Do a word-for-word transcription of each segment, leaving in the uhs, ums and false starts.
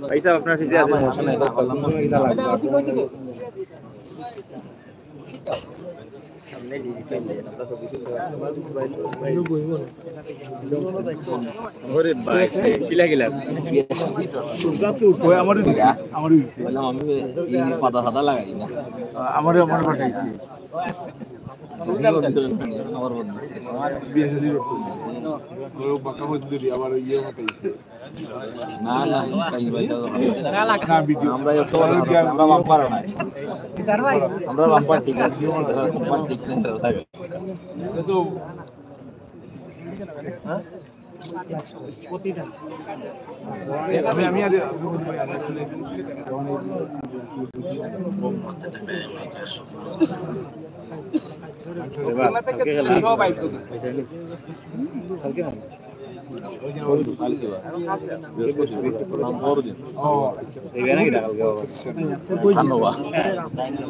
ভাই সাহেব, আপনার পিছে আছে। ওরে ভাই, কিলা কিলা? ওই আমারও দিছে, আমারও দিছে। বললাম, আমি এই পাতা সাদা লাগাই না। আমারও, আমারও পাঠাইছে। আমার বন্ধু। বিয়ে শাদী করতেছে। ওই বাঁকা মজদুরি, আবার ওই ইয়ে পাঠাইছে। না, না, তাই ভাই, তাই ভাই। না, ভিডিও। আমরা একটু, আমরা বাম্পার না। আমরা বাম্পার ঠিক আছে, বাম্পার ঠিক আছে। এটা তো আমি, আমি আরে, কালকে গেলে। কালকে না। ও, আচ্ছা। এই বেলা কি কালকে বাবা? ধান বাবা।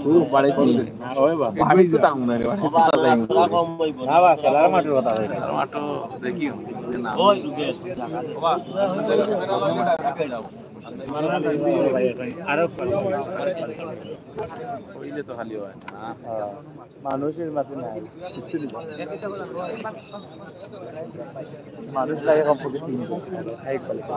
ও, বাড়িত নি। না, ওই বাবা। বাড়িত তো তাম না রে, বাড়িত তো তাম না। না, বাবা, খেলার মাঠের কথা কই। খেলার মাঠও দেখি, না। ওই, বাবা। আরো কইলে তো খালি হয় না। হ্যাঁ। মানুষের মাঝে নাই, কিচ্ছু নেই। মানুষ লাগে কমপক্ষে তিনজন, এই quality।